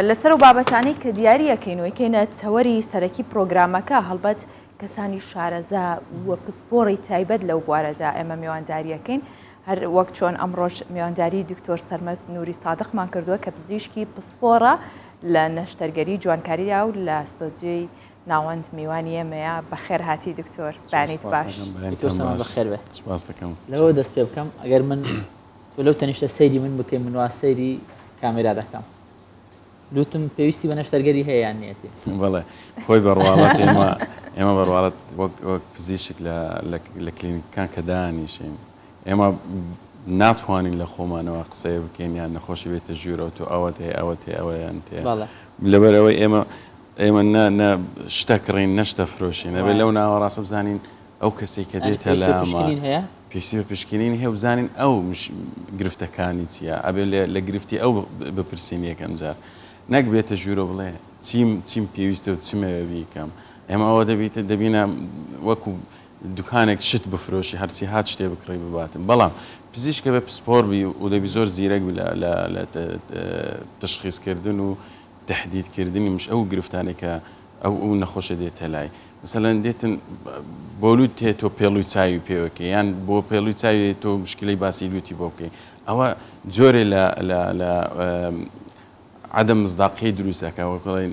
لەسەر ئەو بابەتانەی کە دیاری ئەکەین و ئەیکەینە تەوەری سەرەکی پرۆگرامەکە، هەڵبەت کەسانی شارەزا و پسپۆڕی تایبەت لەو بوارەدا ئێمە میوانداری ئەکەین، هەر وەک چۆن ئەمڕۆش میوانداری دکتۆر سەرمەد نوری سادقمان کردووە کە پزیشکی پسپۆڕە لە نەشتەرگەری جوانکاریدا و لە ستۆدیۆی ناوەند میوانی ئێمەیە. بەخێر هاتی دکتۆر، بەیانیت باش. دکتۆر سەرمەد بەخێر بێ. سپاس دەکەم. لەوە دەست پێ بکەم ئەگەر من تۆ لەو تەنیشتە سەیری من بکەی من وا سەیری کامێرا دەکەم لوتم پێویستی بە نەشتەرگەری هەیە یان نیەتی؟ بەڵێ خۆی بە ڕواڵەت ئێمە ئێمە بە ڕواڵەت وەک وەک پزیشک لە لە کلینیکەکان کە دانیشین ئێمە ناتوانین لە خۆمانەوە قسەیە بکەین یان نەخۆشی بێتە ژوورەوە تۆ ئەوەت هەیە ئەوەت هەیە ئەوەیان هەیە لەبەر ئەوەی ئێمە ئێمە نە نە شتە کڕین نەشتە فرۆشین ئەبێ لەو ناوەڕاستە بزانین ئەو کەسێک کە دێتە لامان پێویستی بە پشکنین هەیە و بزانین ئەو گرفتەکانی چییە، ئەبێ لە گرفتی ئەو بپرسین یەکەم جار، نەک بێتە ژوورەوە بڵێ چیم چیم پێویستە و چمەوێ بیکەم. ئێمە ئەوە دەبیتە دەبینە وەکو دوکانێک شت بفرۆشی هەرچی هات شتێ بکڕی بباتن. بەڵام پزیشکە بێ پسپۆر بی و دەبی زۆر زیرەک بی لە لە تشخیصکردن و تهدیدکردنی مش ئەو گرفتانەی کە ئەو ئەو نەخۆشە دێتە لای. مەسەلەن دێتن بۆ لوت تێ تۆ پێڵوی چاوی پێوەکەی یان بۆ پێڵوی چاوی تۆ مشکلەی باسی لوتی بۆ بکەی ئەوە جۆرێ لە لە لە عدم مصداقیە دروست ئەکا وەک بڵێن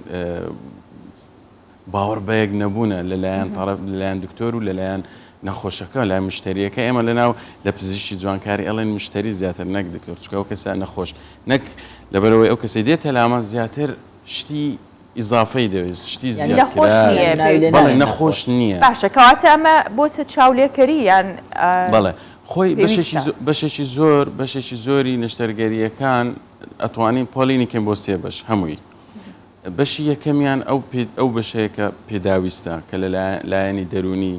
باوەڕ بەیەک نەبوونە لەلایەن طرف لەلایەن دکتۆر و لەلایەن نەخۆشەکە لای مشتریەکە ئێمە لەناو لە پزیشکی جوانکاری ئەڵێن مشتری زیاتر نەک دکتۆر چونکە ئەو کەسە نەخۆش نەک لەبەرەوەی ئەو کەسەی دێتە لامان زیاتر شتی ئیزافەی دەوێت شتی یانی نەخۆش زیادکراوی نییە ناوی لێ بەڵێ نانێن نەخۆش نەخۆش. نییە. باشە کەواتە ئەمە بۆتە چاولێکەری یان بەڵێ خۆی بەشێکی پێویستە؟ بەشێکی زۆر بەشێکی زۆری نەشتەرگەرییەکان ئەتوانین پۆلینی کەین بۆ سێ بەش هەمووی بەشی یەکەمیان ئەو ئەو بەشەیە کە پێداویستە کە لە لایەنی دەروونی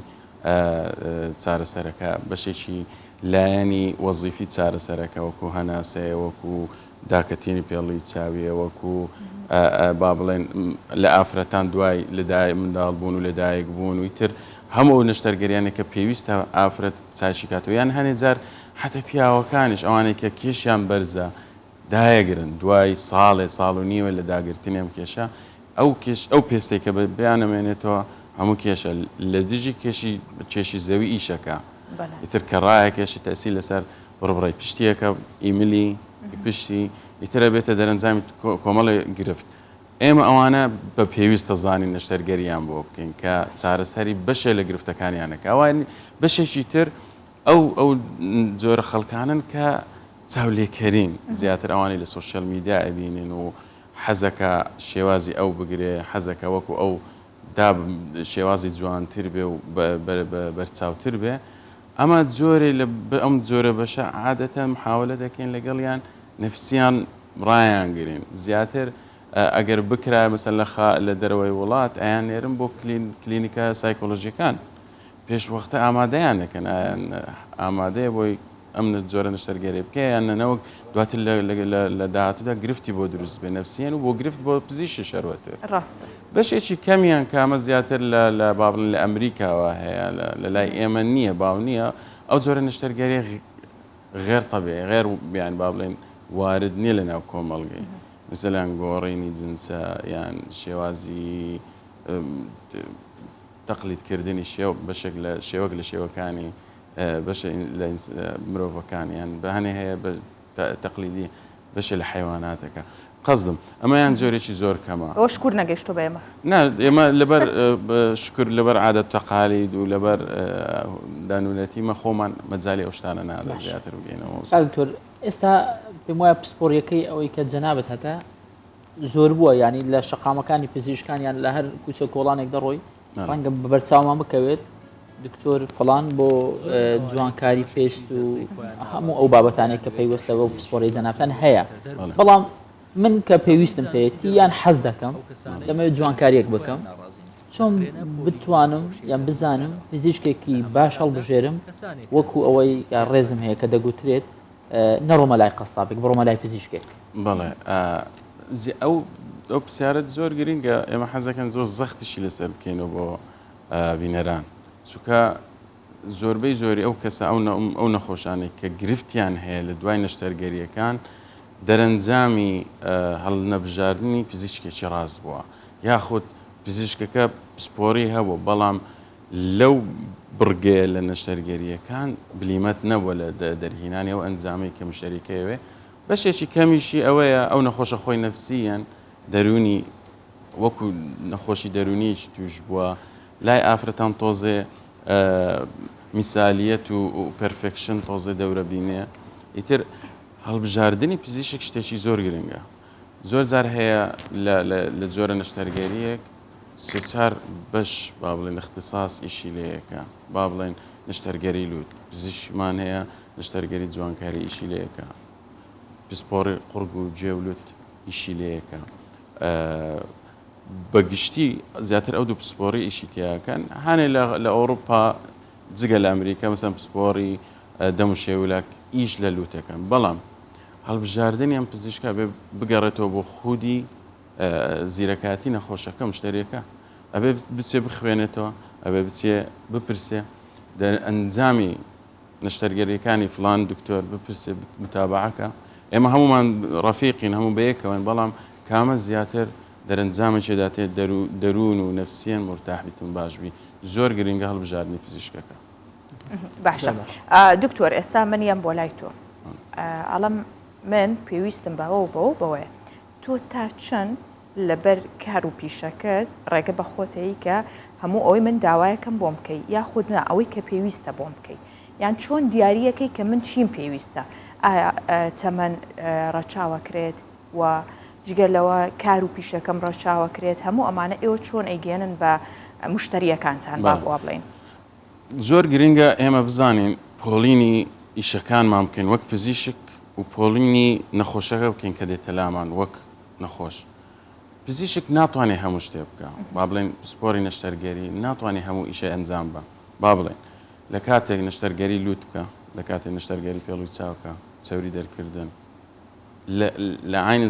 چارەسەرەکە بەشێکی لایەنی وەزیفی چارەسەرەکە وەکو هەناسەیە وەکو داکەتینی پێڵوی چاویە وەکو با بڵێن لە ئافرەتان دوای لەدای منداڵ بوون و لەدایک بوون و ئیتر هەموو ئەو نەشتەرگەریانە کە پێویستە ئافرەت چاکی کاتەوە یان هەنێ جار حەتە پیاوەکانیش ئەوانەی کە کێشیان بەرزە دایەگرن دوای ساڵێ ساڵ و نیوە لە داگرتنی ئەم کێشە ئەو کێش ئەو پێستەی کە بیانەمێنێتەوە هەموو کێشە لە دژی کێشی کێشی زەوی ئیشەکە ئیتر کە ڕایەکێشی تەئسیر لەسەر بڕبڕەی پشتیەکە ئی ملی ئی پشتی ئیتر ئەبێتە دەرەنجامی کۆمەڵێ گرفت ئێمە ئەوانە بە پێویستە زانین نەشتەرگەریان بۆ بکەین کە چارەسەری بەشێ لە گرفتەکانیانەکە ئەوان بەشێکی تر ئەو ئەو جۆرە خەڵکانن کە چاولێکەرین زیاتر ئەوانەی لە سۆشیال میدیا ئەبینن و حەزەکە شێوازی ئەو بگرێ حەزەکە وەکو ئەو دا شێوازی جوانتر بێ و بەرچاوتر بێ ئەمە جۆرێ لە ئەم جۆرە بەشە عادەتەن محاولە دەکەین لەگەڵیان نفسیان ڕایانگرین زیاتر ئەگەر بکرایە مەسەن لە خا لە دەرەوەی وڵات ئەیان نێرن بۆ کلین کلینیکە سایکۆلۆژیەکان پێش وەختە ئامادەیان دەکەن ئایان ئامادەیە بۆی ئەم جۆرە نەشتەرگەری بکە یان نە نەوەک دواتر لە داهاتوودا گرفتی بۆ دروست بێ نەفسیەن و بۆ گرفت بۆ پزیشکی شەروەتر ڕاستە. بەشێکی کەمیان کە ئەمە زیاتر لە لە با بڵێن لە ئەمریکاوە هەیە لە لە لای ئێمە نییە باو نییە ئەو جۆرە نەشتەرگەری غێر تەبیعی غێر یان با بڵێن وارد نییە لە ناو کۆمەڵگەی مثلەن گۆڕینی جنسە یان شێوازی تەقلیدکردنی شێو بەشێک لە شێوەک لە شێوەکانی بەشێ لە مرۆڤەکان یان بە هەنێ هەیە بە تەقلیدی بەشێ لە حەیواناتەکە قەزدم ئەمەیان جۆرێکی زۆر کەمە. ئەوە شکور نەگەیشتووە بە ئێمە. نا ئێمە لەبەر شکر لەبەر عادەت تەقالید و لەبەر دانونەتی مە خۆمان مەجالی ئەو شتانە نادا زیاتر بگەینەوە. کاک دکتۆر ئێستا پێم وایە پسپۆڕیەکەی ئەوەی کە جەنابت هەتە زۆر بووە یانی لە شەقامەکانی پزیشکان یان لە هەر کوچە کۆڵانێک دەڕۆی ڕەنگە بە بەرچاومان بکەوێت دکتۆر فڵان بۆ جوانکاری پێست و هەموو ئەو بابەتانێک کە پەیوەستە بەو پسپۆڕی جەنابتان هەیە بەڵام من کە پێویستم پێیەتی یان حەز دەکەم دەمەوێت جوانکاریەک بکەم چۆن بتوانم یان بزانم پزیشکێکی باش هەڵبژێرم وەکو ئەوەی ڕێزم هەیە کە دەگوترێت نەڕۆمە لای قەسابێک بڕۆمە لای پزیشکێک. بەڵێ ئەو ئەو پرسیارەت زۆر گرنگە ئێمە حەزەکەن زۆر زەختیشی لەسەر بکەینەوە بۆ بینەران چونکە زۆربەی زۆری ئەو کەسە ئەو ئەو نەخۆشانێک کە گرفتیان هەیە لە دوای نەشتەرگەریەکان دەرەنجامی هەڵنەبژاردنی پزیشکێکی ڕاست بووە یاخود پزیشکەکە پسپۆری هەبوو بەڵام لەو بڕگەیە لە نەشتەرگەرییەکان بلیمەت نەبووە لە دەرهینانی ئەو ئەنجامەی کە مشتەریەکە ئەیەوێ، بەشێکی کەمیشی ئەوەیە ئەو نەخۆشە خۆی نەفسییەن دەروونی وەکو نەخۆشی دەروونییەکی تووش بووە، لای ئافرەتان تۆزێ میسالیەت و perfection تۆزێ دەورە بینێ، ئیتر هەڵبژاردنی پزیشک شتێکی زۆر گرنگە. زۆر جار هەیە لە جۆرە نەشتەرگەرییەک سێ چار بەش با بڵێن اختصاص ئیشی لێیەکە با بڵێن نەشتەرگەری لوت پزیشکمان هەیە نەشتەرگەری جوانکاری ئیشی لێیەکە پسپۆڕی قوڕگ و گوێ و لوت ئیشی لێیەکە بە گشتی زیاتر ئەو دوو پسپۆڕی ئیشی تیاکەن هەنێ لە ئەوروپا جگە لە ئەمریکا مەسەن پسپۆڕی دەم و شێولاک ئیش لە لوتەکەن بەڵام هەڵبژاردنی ئەم پزیشکە بێ بگەڕێتەوە بۆ خودی زیرەکایەتی نەخۆشەکە مشتەریەکە ئەبێ بچێ بخوێنێتەوە ئەبێ بچێ بپرسێ ئەنجامی نەشتەرگەریەکانی فلان دکتۆر بپرسێ متابعەکە ئێمە هەمومان ڕەفیقین هەموو بەیەکەوەن بەڵام کامە زیاتر دەرەنجامێکی داتێ دەروون و نەفسیەن مرتاح بیتم باش بی زۆر گرنگە هەڵبژاردنی پزیشکەکە. باشە دکتۆر ئێستا من یەم بۆ لای تۆ ئەڵم من پێویستم بەوە و بەوە بەوەیە تۆ تا چەند لەبەر کار و پیشەکەت ڕێگە بە خۆتەیی کە هەموو ئەوەی من داوایەکەم بۆم بکەی یاخود نا ئەوەی کە پێویستە بۆم بکەی یان چۆن دیاریەکەی کە من چیم پێویستە ئایا تەمەن ڕەچاوەکرێت و جگە لەوە کار و پیشەکەم ڕەچاوەکرێت هەموو ئەمانە ئێوە چۆن ئەیگەێنن بە مشتریەکانتان با وا بڵێین. زۆر گرنگە ئێمە بزانین پۆلینی ئیشەکانمان بکەین وەک پزیشک و پۆلینی نەخۆشەکە بکەین کە دێتە لامان وەک نەخۆش. پزیشک ناتوانێت هەموو شتێ بکا، با بڵێین پسپۆری نەشتەرگەری ناتوانێت هەموو ئیشێ ئەنجام با. با بڵێین لە کاتێک نەشتەرگەری لووت بکا، لە کاتێک نەشتەرگەری پێڵوی چاو بکا، چەوری دەرکردن، لە عەین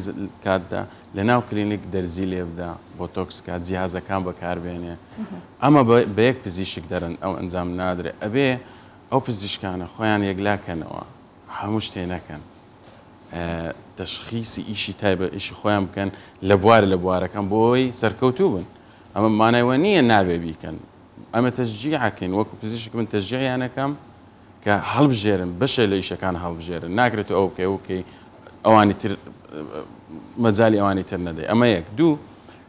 کاتدا لە ناو کلینیک دەرزی لێ بدا، بۆتۆکس کا، جیهازەکان بەکار بێنێ. ئەمە بە یەک پزیشک دەرن ئەو ئەنجام نادرێ. ئەبێ ئەو پزیشکانە خۆیان یەکلا کەنەوە، هەموو شتێ نەکەن. تەشخیسی ئیشی تایبەت ئیشی خۆیان بکەن لە بوار لە بوارەکان بۆ ئەوەی سەرکەوتوو بن. ئەمە مانای وە نییە نابێ بیکەن. ئەمە تەشجیعەکەین وەکو پزیشک من تەشجیعیان ئەکەم کە هەڵبژێرن بەشێ لە ئیشەکان هەڵبژێرن ناکرێت تۆ ئەو بکەی ئەو بکەی ئەوانی تر مەجالی ئەوانی تر نەدەی ئەمە یەک دوو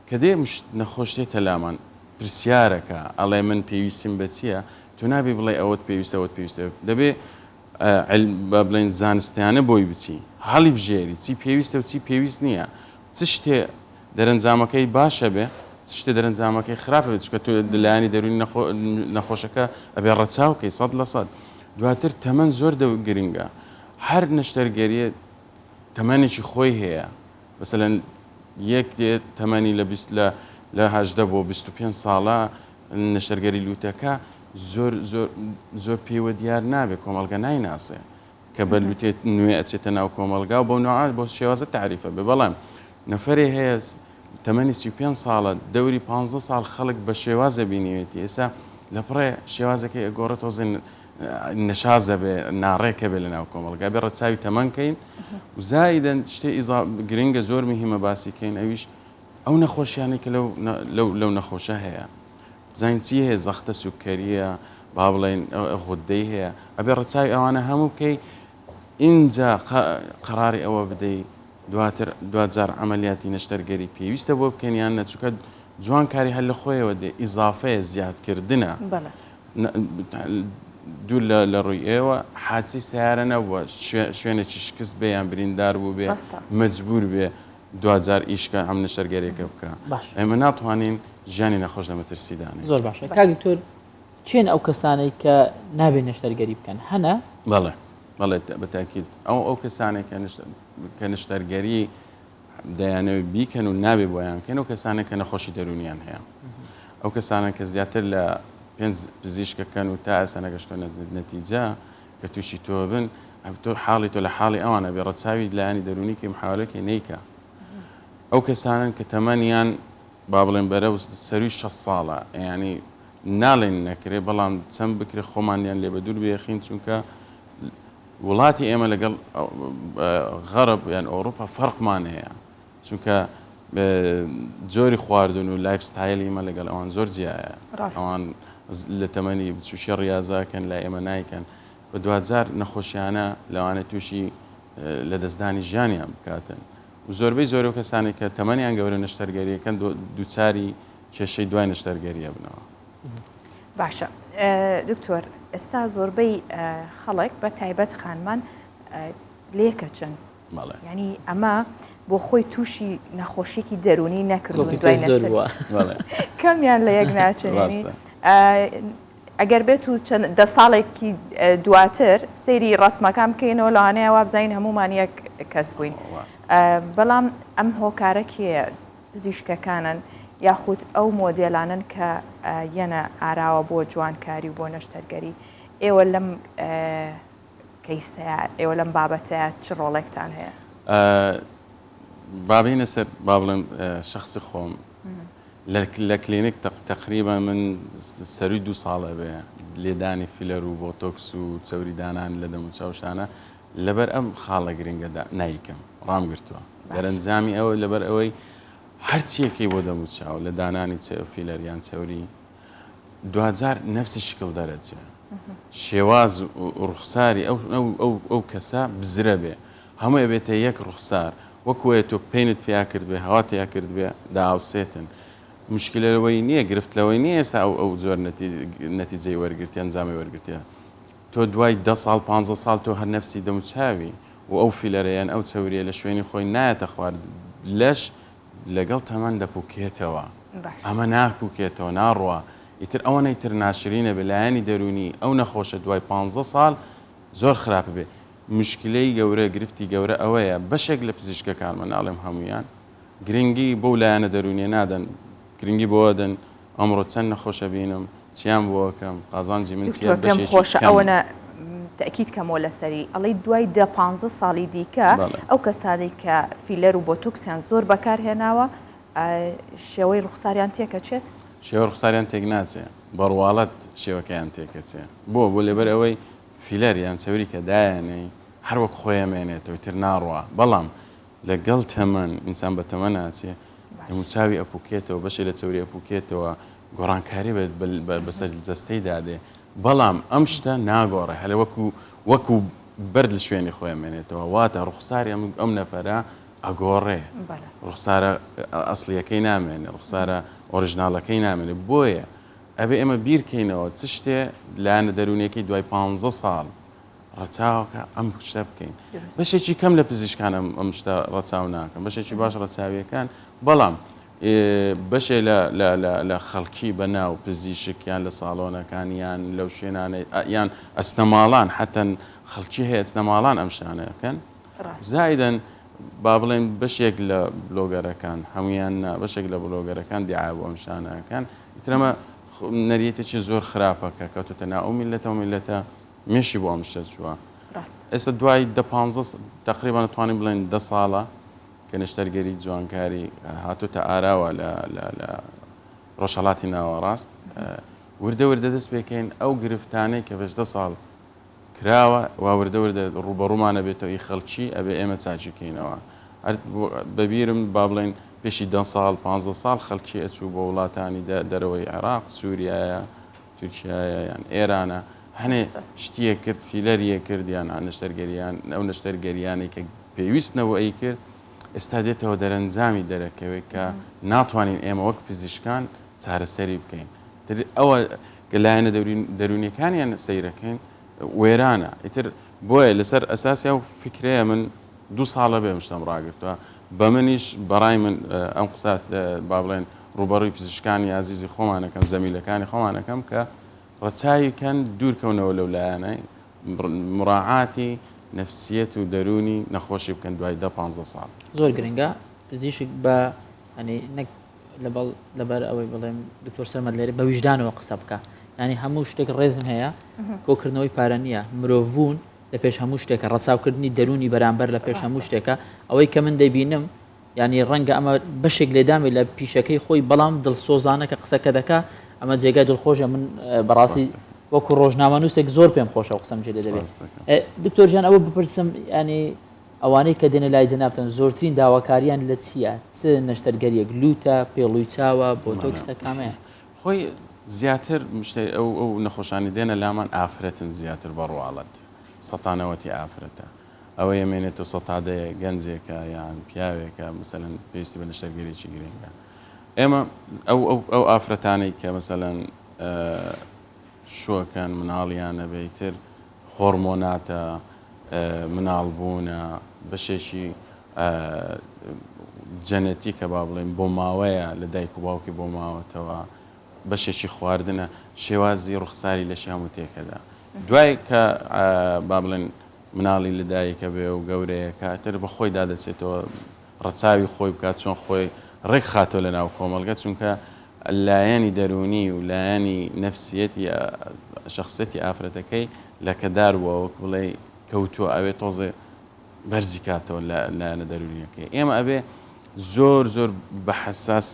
کە دێ نەخۆش دێتە لامان پرسیارەکە ئەڵێ من پێویستیم بە چییە تۆ نابێ بڵێ ئەوەت پێویستە ئەوەت پێویستە دەبێ بە بڵێن زانستیانە بۆی بچی هەڵی بژێری چی پێویستە و چی پێویست نییە چ شتێ دەرەنجامەکەی باشە بێ چ شتێ دەرەنجامەکەی خراپە بێت چونکە تۆ لایەنی دەروونی نەخۆشەکە ئەبێ ڕەچاو کەی 100%. دواتر تەمەن زۆر گرنگە هەر نەشتەرگەریە تەمەنێکی خۆی هەیە مەسەلەن یەک دێت تەمەنی لە 20 لە لە 18 بۆ 25 ساڵە نەشتەرگەری لوتەکە زۆر زۆر زۆر پێوە دیار نابێت کۆمەڵگە نایناسێ کە بە لوتێ نوێ ئەچێتە ناو کۆمەڵگا و بەو نوعە بۆ شێوازە تەعریفە بێ بەڵام نەفەرێ هەیە تەمەنی 35 ساڵە دەوری 15 ساڵ خەڵک بە شێوازە بینیوێتی ئێستا لە پڕێ شێوازەکەی ئەگۆڕێ تۆزێ نەشازە بێ ناڕێکە بێ لە ناو کۆمەڵگا بێ ڕەچاوی تەمەن کەین و زایدەن شتێ ئیزا گرنگە زۆر مهمە باسی کەین ئەویش ئەو نەخۆشیانەی کە لەو لەو لەو نەخۆشە هەیە بزانین چی هەیە زەختە سوکەریە با بڵێین غودەی هەیە ئەبێ ڕەچاوی ئەوانە هەموو بکەی ئینجا قەراری ئەوە بدەی دواتر دواجار عملیاتی نەشتەرگەری پێویستە بۆ بکەین یان نە چونکە جوان کاری هەر لە خۆیەوە دێ ئیزافەیە زیادکردنە دوور لە ڕووی ئێوە حادسی سیارە نەبووە شوێنێکی شکست بێ یان بریندار بوو بێ مەجبور بێ دواجار ئیش کە ئەم نەشتەرگەریەکە بکا باشە. ئێمە ناتوانین ژیانی نەخۆش لە مەترسی دانێین. زۆر باشە کاک دکتۆر کێن ئەو کەسانەی کە نابێ نەشتەرگەری بکەن هەنە؟ بەڵێ بەڵێ بە تاکید ئەو ئەو کەسانێک کە نەشت کە نەشتەرگەری دەیانەوێت بیکەن و نابێ بۆیان بکەن ئەو کەسانە کە نەخۆشی دەروونیان هەیە ئەو کەسانە کە زیاتر لە پێنج پزیشکەکەن و تا ئێستا نەگەشتوونە نەتیجە کە تووشی تۆ بن تۆ حاڵی تۆ لە حاڵی ئەوانە بێ ڕەچاوی لایەنی دەروونی کەی محاولەکەی نیکە ئەو کەسانن کە تەمەنیان با بڵێن بەرە و سەروی 6 ساڵە ینی ناڵێن نەکرێ بەڵام چەند بکرێ خۆمانیان لێ بە دوور بێخین چونکە وڵاتی ئێمە لەگەڵ غەرب یان ئەوروپا فەرقمان هەیە چونکە جۆری خواردن و lifestyle ی ئمە لەگەڵ ئەوان زۆر جیایە ئەوان لە تەمەنی بچوشی ڕاضەکەن لای ئێمە نایکەن بە دوجار نەخۆشیانە لەوانە تووشی لەدەستدانی ژیانیان بکاتن و زۆربەی زۆر و کەسانی کە تەمەنیان گەورە نەشتەرگەریەکەن دووچاری کێشەی دوای نەشتەرگەریە بنەوە. باشە دکتۆر ئێستا زۆربەی خەڵک بە تایبەت خانمان لێکەچن ینی ئەمە بۆ خۆی تووشی نەخۆشیێکی دەرونی نەکردون دوای کەمیان لە یەک ناچن ئەگەر بێت و چەند دە ساڵێکی دواتر سەیری ڕسمەکان بکەینەوە لەوانەیە وابزانین هەمومان یەک کەس بووین بەڵام ئەم هۆکارە کێیە پزیشکەکانن یاخود ئەو مۆدێلانەن کە یەنە ئاراوە بۆ جوانکاری و بۆ نەشتەرگەری ئێوە لەم کەیسەیە ئێوە لەم بابەتەیە چ ڕۆڵێکتان هەیە؟ با بێینە سەر با بڵێم شەخسی خۆم لە کلینیک تقریبا من سەروی دوو ساڵە بێ لێدانی فیلەر و بۆتۆکس و چەوری دانان لە دەموچاو شانە لەبەر ئەم خاڵە گرنگە نایکەم ڕام گرتووە دەرەنجامی ئەوە لەبەر ئەوەی هەرچیەکەی بۆ دەموچاو لە دانانی فیلەر یان چەوری دواجار نەفسی شکل دەرەچێ شێواز و ڕوخساری ئەو ئەو ئەو کەسە بزرە بێ هەموو ئەبێتە یەک ڕوخسار وەک وەیە تۆ paint ت پیا کرد بێ هەوا تیا کرد بێ داوسێتن مشکلە لەوەی نییە گرفت لەوەی نییە ئێستا ئەو ئەو زۆر نەتیجەی وەرگرتی ئەنجامی وەرگرتیە تۆ دوای دە ساڵ پانزە ساڵ تۆ هەر نەفسی دەموچاوی و ئەو فیلەرە یان ئەو چەوریە لە شوێنی خۆی نایەتە خوار لەش لەگەڵ تەمەن دەپوکێتەوە ئەمە ناپوکێتەوە ناڕوا ئیتر ئەوەنەی تر ناشرینە بێ لایەنی دەروونی ئەو نەخۆشە دوای پانزە ساڵ زۆر خراپ بێ مشکلەی گەورە گرفتی گەورە ئەوەیە بەشێک لە پزیشکەکان من ناڵێم هەمویان گرنگی بەو لایەنە دەروونیە نادەن گرنگی بەوە دەن ئەمڕۆ چەند نەخۆشە بینم چیان بۆ ئەکەم قازانجی من چیە دکتۆر پێم بەشێکی خۆشە کەم. ئەوەنە تەئکید کەمەوە لەسەری ئەڵێی دوای دە پانزە ساڵی دیکە بەڵێ. ئەو کەسانەی کە فیلەر و بۆتۆکسیان زۆر بەکار هێناوە شێوەی ڕوخساریان تێکەچێت؟ شێوەی ڕوخساریان تێک ناچێ بەڕواڵەت شێوەکەیان تێکەچێ بۆ بۆ لەبەر ئەوەی فیلەر یان چەوری کە دایەنێی هەر وەک خۆی ئەمێنێتەوە ئیتر ناڕوا بەڵام لەگەڵ تەمەن، ئینسان بە تەمەن ئەچێ، دەموچاوی ئەپوکێتەوە، بەشێ لە چەوری ئەپوکێتەوە، گۆڕانکاری بەسەر جەستەیدا دێ، بەڵام ئەم شتە ناگۆڕێ، هەر وەکو وەکو بەرد لە شوێنی خۆی ئەمێنێتەوە، واتە ڕوخساری ئەم ئەم نەفەرە ئەگۆڕێ، ڕوخسارە ئەسڵییەکەی نامێنێ، ڕوخسارە ئۆریژناڵەکەی نامێنێ، بۆیە ئەبێ ئێمە بیرکەینەوە چ شتێ لایەنە دەروونییەکەی دوای پانزە ساڵ ڕەچاوکە ئەم شتە بکەین بەشێکی کەم لە پزیشکان ئەم شتە ڕەچاو ناکەن بەشێکی باش ڕەچاویەکان بەڵام بەشێ لە خەڵکی بە ناو پزیشک یان لە ساڵۆنەکان یان لەو شوێنانە یان ئەچنە ماڵان حتەن خەڵکی هەیە ئەچنە ماڵان ئەم شانەکەن زایدەن با بڵێن بەشێک لە بلۆگەرەکان هەمویان نا بەشێک لە بلۆگەرەکان دیعاە بۆ ئەم شانەکان ئیترەمە نەریتێکی زۆر خراپە کە کەوتوتە ناو ئەو میلەتە و میلەتە مێشی بۆ ئەم شتە چووە. ئێستا دوای دە پانزە تەقریبا دەتوانین بڵێین دە ساڵە کە نەشتەرگەری جوانکاری هاتۆتە ئاراوە لە لە لە ڕۆژهەڵاتی ناوەڕاست وردە وردە دەست پێکەین ئەو گرفتانەی کە پێش دە ساڵ کراوە وا وردە وردە ڕووبەڕوومانە بێتەوە ئی خەڵکی ئەبێ ئێمە چاکی کەینەوە بەبیرم با بڵێن پێشی دە ساڵ پ ساڵ خەڵکی ئەچوو بۆ وڵاتانی دەرەوەی عێراق سووریایە تورکیایە یان ئێرانە هەنێ شتیە کرد فیلەریە کرد یان نەشتەرگەریان ئەو نەشتەرگەریانەی کە پێویست نەبوو ئەی کرد ئێستا دێتەوە دەرەنجامی دەرەکەوێت کە ناتوانین ئێمە وەک پزیشکان چارەسەری بکەین تر ئەوە کە لایەنە دەروونیەکانیان سەیرەکەین وێرانە ئیتر بۆیە لەسەر ئەساسی ئەو فکرەیە من دوو ساڵە بێ شتم ڕاگرتووە بە منیش بەڕای من ئەم قسە با بڵێن ڕووبەڕووی پزیشکانی ئازیزی خۆمانەکەم زەمیلەکانی خۆمانەکەم کە ڕەچاوی کەن دوورکەونەوە لەو لایەنەی مراعاتی نەفسیەت و دەروونی نەخۆشی بکەن دوای دە پانزە ساڵ. زۆر گرنگە پزیشک بە ینی نەک لەبەڵ لەبەر ئەوەی بڵێم دکتۆر سەرمەد لێرە بە ویژدانەوە قسە بکە ینی هەموو شتێک ڕێزم هەیە کۆکردنەوەی پارە نییە مرۆڤ بوون لە پێش هەموو شتێکە ڕەچاوکردنی دەروونی بەرامبەر لە پێش هەموو شتێکە ئەوەی کە من دەیبینم یانی ڕەنگە ئەمە بەشێک لێدان بێت لە پیشەکەی خۆی بەڵام دڵسۆزانە کە قسەکە دەکا ئەمە جێگای دڵخۆشە من بەڕاستی. وەکو ڕۆژنامەنووسێک زۆر پێم خۆشە ئەو قسەم جێ لێ دەبێت. دکتۆر گیان ئەوە بپرسم یانی ئەوانەی کە دێنە لای جەنابتان زۆرترین داواکاریان لە چییە؟ چ نەشتەرگەریەک لووتە، پێڵووی چاوە، بۆتۆکسە کامەیە؟ خۆی زیاتر مشتەری ئەو ئەو نەخۆشانی دێنە لامان ئافرەتن زیاتر بە ڕواڵەت سەتا نەوەتی ئافرەتە ئەوە یەمێنێتەوە سەتا دەیە گەنجێکە یان پیاوێکە مەسەلەن پێویستی بە نەشتەرگەریی گرنگە ئێمە ئەو ئەو ئەو ئافرەتانەی کە مەسەلەن شوەکەن مناڵیان نەبێ ئیتر هۆرمۆناتە مناڵ بوونە بەشێکی جەنەتیکە با بڵێین بۆ ماوەیە لە دایک و باوکی بۆ ماوەتەوە بەشێکی خواردنە شێوازی ڕوخساری لەشی هەموو تێکەدا دوای کە با بڵێن مناڵی لەدایکە بێ و گەورەیەکە تر بە خۆی دادەچێتەوە ڕەچاوی خۆی بکات چۆن خۆی ڕێک خاتەوە لە ناو کۆمەڵگە چونکە لایەنی دەروونی و لایەنی نەفسیەتی شخصیەتی ئافرەتەکەی لەکەدار بووە وەک بڵێ کەوتووە ئەوێ تۆزێ بەرزی کاتەوە لە لایەنە دەروونیەکەی ئێمە ئەبێ زۆر زۆر بە حەساس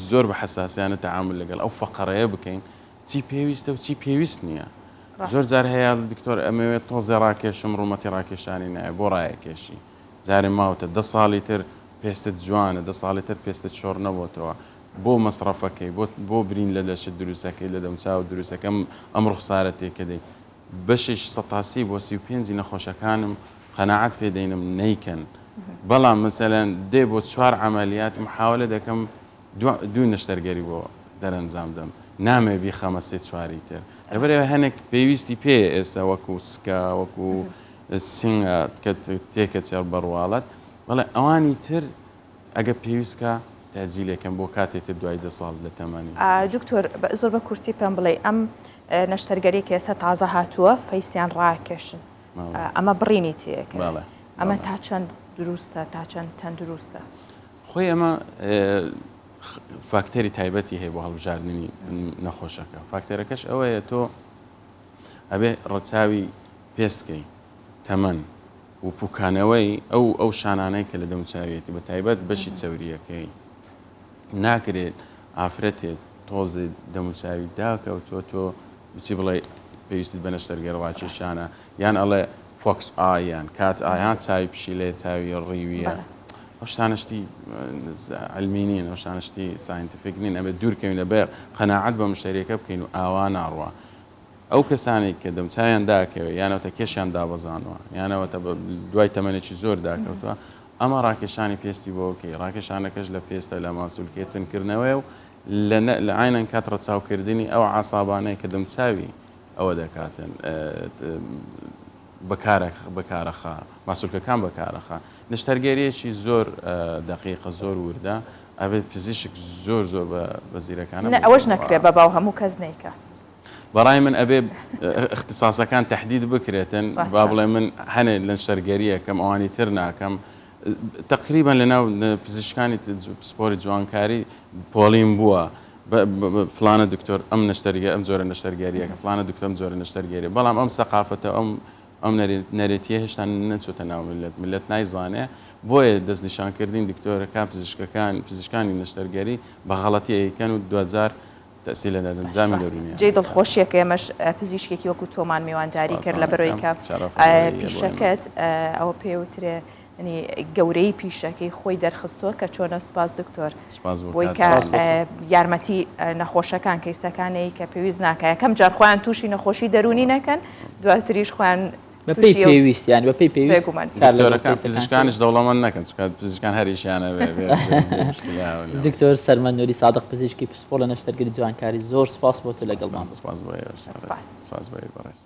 زۆر بە حەساسیانە تەعامل لەگەڵ ئەو فەقەرەیە بکەین چی پێویستە و چی پێویست نییە زۆر جار هەیە دکتۆر ئەمەوێت تۆزێ ڕاکێشم ڕوومەتی ڕاکێشانی نایە بۆ ڕایەکێشی جارێ ماوتە دە ساڵی تر پێستت جوانە دە ساڵی تر پێستت شۆڕ نەبۆتەوە بۆ مەسڕەفەکەی بۆ بۆ برین لە لەشت دروستەکەی لە دەمچاوت دروستەکەم ئەم ڕوخسارە تێکەدەی بەشێکی سەتا 30 بۆ 35 نەخۆشەکانم قەناعەت پێ دەینم نەیکەن بەڵام مەسەلەن دێ بۆ چوار عەمەلیات محاولە دەکەم دوو نەشتەرگەری بۆ دەرەنجام دەم نامەوێ بیخەمە سێ چواری تر لەبەرئەوەی هەنێک پێویستی پێیە ئێستا وەکو سکە وەکو سینگە کە تێکەچێ بە ڕواڵەت بەڵێ ئەوانی تر ئەگە پێویست کا تەجیلێکەم بۆ کاتێ تر دوای دە ساڵ لە تەمەنی. دکتۆر زۆر بە کورتی پێم بڵێ ئەم نەشتەرگەری کە ئێستا تازە هاتووە فەیسیان ڕاکێشن ئەمە بڕینی تێکە ئەمە تا چەند دروستە تا چەند تەندروستە؟ خۆی ئەمە فاکتەری تایبەتی هەیە بۆ هەڵبژاردنی نەخۆشەکە فاکتەرەکەش ئەوەیە تۆ ئەبێ ڕەچاوی پێستکەی تەمەن و پوکانەوەی ئەو ئەو شانانەی کە لە دەموچاویەتی بە تایبەت بەشی چەوریەکەی ناکرێت ئافرەتێت تۆزێ دەموچاوی داکەوتووە تۆ بچی بڵێ پێویستت بە نەشتەرگەر ڕاکێشانە یان ئەڵێ fox eye یان cat eye یان چاوی پشیلەیە چاوی ڕیویە ئەو شتانە شتی علمی نین ئەو شتانە شتی scientific نین ئەبێت دوورکەوین لە بێ قەناعەت بە مشتەریەکە بکەین و ئاوا ناڕوا ئەو کەسانەی کە دەمچاویان داکەوێت یانەوەتە کێشیان دابەزانوە یانەوەتە دوای تەمەنێکی زۆر داکەوتووە ئەمە ڕاکێشانی پێستی بۆ بکەی ڕاکێشانەکەش لە پێستە لە ماسولکەی تونکردنەوەیە و لە عینەن کات ڕەچاوکردنی ئەو عاسابانەیە کە دەمچاوی ئەوە دەکاتن بەکارە بەکارەخا ماسولکەکان بەکارەخا نشتەرگەریەکی زۆر دقیقە زۆر وردە ئەبێت پزیشک زۆر زۆر بە زیرەکانە ئەوەش نەکرێ بە باو هەموو کەس نیکە بەڕای من ئەبێ اختصاصەکان تهدید بکرێتن با بڵێ من هەنێ لە نشتەرگەریەکەم ئەوانی تر ناکەم تقریبا لە ناو پزیشکانی پسپۆری جوانکاری پۆلین بووە فلانە دکتۆر ئەم نەشتەرگە ئەم جۆرە نەشتەرگەریەکە فلانە دکتۆر ئەم جۆرە نەشتەرگەری بەڵام ئەم سەقافەتە ئەم ئەم نەرێتیە هێشتا نەچۆتە ناو ملت ملت نایزانێ بۆیە دەستنیشانکردنی دکتۆرەکان پزیشکەکان پزیشکانی نەشتەرگەری بە غەڵەتی ئەیکەن و دواجار تەئسیر لە دەرەنجامی دەروونیان جێی دڵخۆشیە کە ئێمەش پزیشکێکی وەکو تۆمان میوانداری کرد لە بەرەوەی کە پیشەکەت ئەوە پێوترێ گەورەی پیشەکەی خۆی دەرخستووە کە چۆنە سوپاس دکتۆر بۆی کە یارمەتی نەخۆشەکان کەیسەکانەی کە پێویست ناکە یەکەم جار خۆیان تووشی نەخۆشی دەروونی نەکەن دواتریش خۆیان بەپێی پێویست یان بەپێی پێویست دکتۆرەکان پزیشکانیش دەوڵەمەند نەکەن چونکە پزیشکان هەر ئیشیانە بێ دکتۆر سەرمەند نوری سادق پزیشکی پسپۆڕ لە نەشتەرگەری جوانکاری زۆر سپاس بۆ لەگەڵمان سپاس بۆ ئێوەش سپاس بۆ ئێوەی بەڕێز.